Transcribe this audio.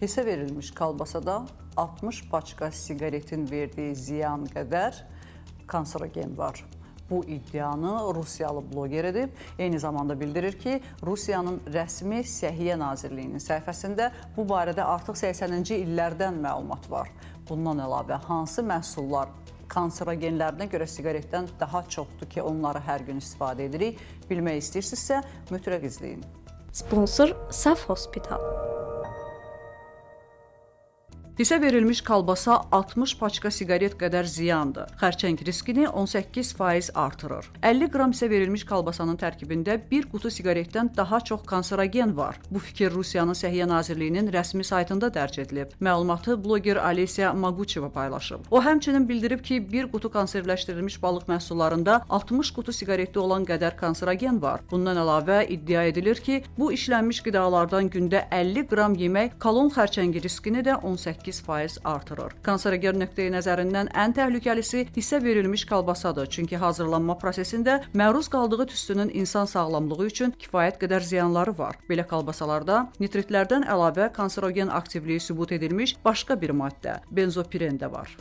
Hisə verilmiş kalbasada 60 paçka siqaretin verdiyi ziyan qədər kanserogen var. Bu iddianı Rusiyalı bloger edib. Eyni zamanda bildirir ki, Rusiyanın rəsmi Səhiyyə Nazirliyinin səhifəsində bu barədə artıq 80-ci illərdən məlumat var. Bundan əlavə hansı məhsullar kanserogenlərinə görə siqaretdən daha çoxdur ki, onları hər gün istifadə edirik, bilmək istəyirsinizsə mütləq izləyin. Sponsor Saf Hospital. Hisə verilmiş kalbasa 60 paçka siqaret qədər ziyandır. Xərçəng riskini 18% artırır. 50 qram hisə verilmiş kalbasanın tərkibində bir qutu siqaretdən daha çox kanserogen var. Bu fikir Rusiyanın Səhiyyə Nazirliyinin rəsmi saytında dərc edilib. Məlumatı bloger Alesiya Maguçeva paylaşıb. O həmçinin bildirib ki, bir qutu konservləşdirilmiş balıq məhsullarında 60 qutu siqaretdə olan qədər kanserogen var. Bundan əlavə iddia edilir ki, bu işlənmiş qidalardan gündə 50 qram yemək kolon xərçəngi riskini də 18% artırır. Kanserogen nöqteyi nəzərindən ən təhlükəlisi hisə verilmiş kalbasadır, çünki hazırlanma prosesində məruz qaldığı tüstünün insan sağlamlığı üçün kifayət qədər ziyanları var. Belə kalbasalarda nitritlərdən əlavə kanserogen aktivliyi sübut edilmiş başqa bir maddə, benzopiren də var.